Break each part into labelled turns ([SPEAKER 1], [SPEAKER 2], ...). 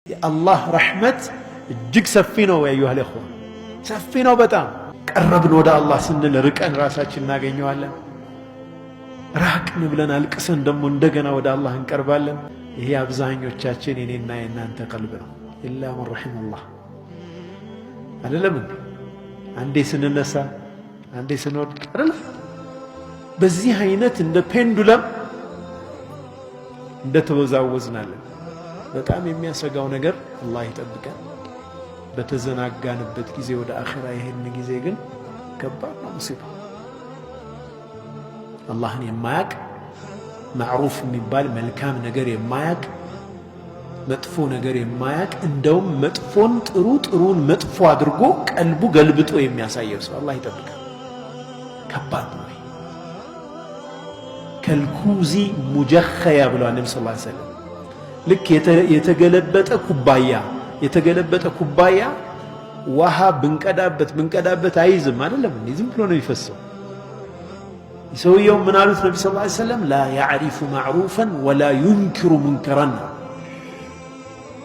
[SPEAKER 1] የአላህ ረሕመት እጅግ ሰፊ ነው። أيها الإخوة ሰፊ ነው በጣም። ቀረብን ወደ አላህ ስንል ርቀን ራሳችን እናገኘዋለን። ራቅን ብለን አልቅሰን ደግሞ እንደገና ወደ አላህ እንቀርባለን። ይሄ አብዛኞቻችን የኔና የእናንተ ቀልብ ነው። إلا من رحم الله አይደለም እንዴ? አንዴ ስንነሳ አንዴ ስንወድቅ አይደለም። በዚህ አይነት እንደ pendulum እንደተወዛወዝናለን። በጣም የሚያሰጋው ነገር አላህ ይጠብቀን። በተዘናጋንበት ጊዜ ወደ አኺራ ይሄን ጊዜ ግን ከባድ ነው ሙሲባ። አላህን የማያቅ፣ ማዕሩፍ የሚባል መልካም ነገር የማያቅ፣ መጥፎ ነገር የማያቅ፣ እንደውም መጥፎን ጥሩ ጥሩን መጥፎ አድርጎ ቀልቡ ገልብጦ የሚያሳየው ሰው አላህ ይጠብቀን። ከባድ ነው። كالكوز مجخية ብለዋል ነቢ ስ ሰለም። ልክ የተገለበጠ ኩባያ፣ የተገለበጠ ኩባያ ውሃ ብንቀዳበት ብንቀዳበት አይዝም፣ አይደለም እንዴ? ዝም ብሎ ነው የሚፈሰው። ሰውየው ምን አሉት ነቢ ስ ሰለም? لا يعرف معروفا ولا ينكر منكرا።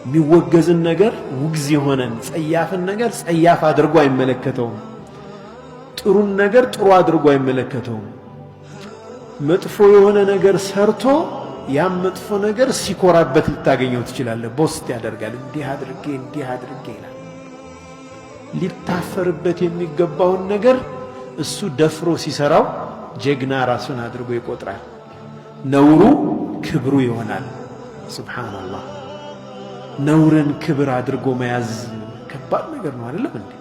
[SPEAKER 1] የሚወገዝን ነገር ውግዝ የሆነን ጸያፍን ነገር ጸያፍ አድርጎ አይመለከተውም። ጥሩን ነገር ጥሩ አድርጎ አይመለከተውም። መጥፎ የሆነ ነገር ሰርቶ ያም መጥፎ ነገር ሲኮራበት ልታገኘው ትችላለህ። Boast ያደርጋል። እንዲህ አድርጌ እንዲህ አድርጌ ይላል። ሊታፈርበት የሚገባውን ነገር እሱ ደፍሮ ሲሰራው ጀግና ራሱን አድርጎ ይቆጥራል። ነውሩ ክብሩ ይሆናል። سبحان الله። ነውርን ክብር አድርጎ መያዝ ከባድ ነገር ነው፣ አይደለም እንዴ?